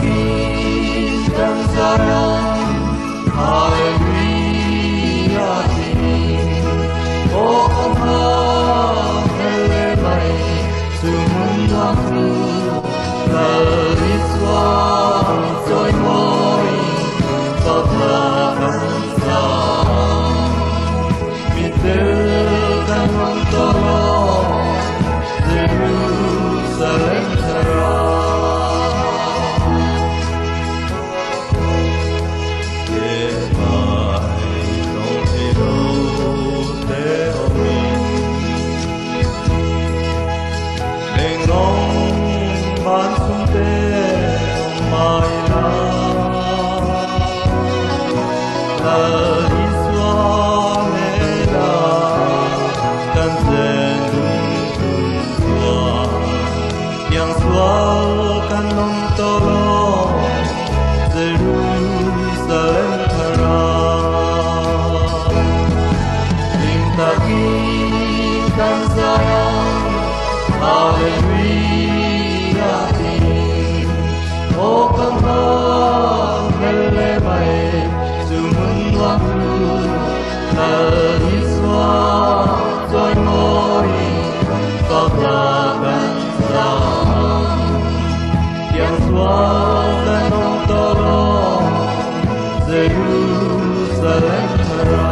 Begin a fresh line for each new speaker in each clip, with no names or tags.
takin kan zai ang, Hallelujah tiin. Aw ka nghakhlel hle mai, chu hmun nuam chu Lal Isua chawimawi fak hla kan sa ang. Mi tel kan awm tawh lo, Jerusalem thara. Ke mai tawng thei lo te awmin, Eng rawng van chung te awm mai la. Lal Isua nena kan chen dun thun chuan Piang sual kan awm tawh lo Jerusalem thara. Hlim takin kan zai ang, Hallelujah tiin. Aw ka nghakhlel hle mai, chu hmun nuam chu Lal Isua chawimawi fak hla kan sa ang. Piang sual kan awm tawh lo, Jerusalem thara.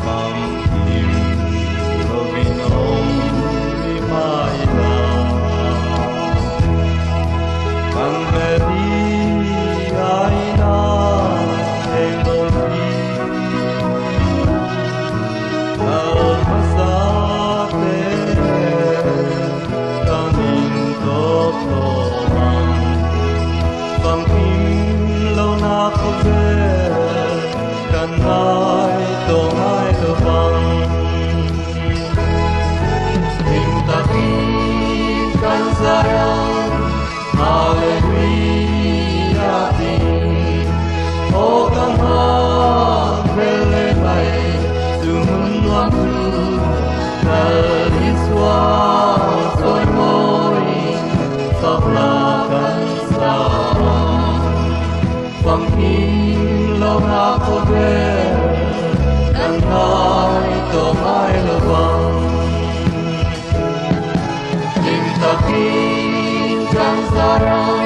Famkim lovin awm rih mai la, kan hmel hi aina eng dawn hi. Lal hmasa te nen kan intawk hlawm ang, famkim lohna khawvel kan ngai tawh ngai lo vang. Hlim takin kan zai ang, Hallelujah tiin. Aw ka nghakhlel hle mai, chu hmun nuam chu Lal Isua chawimawi fak hla kan sa ang. Famkim lohna khawvel kan ngai tawh ngai lo vang. Hlim takin kan zai ang.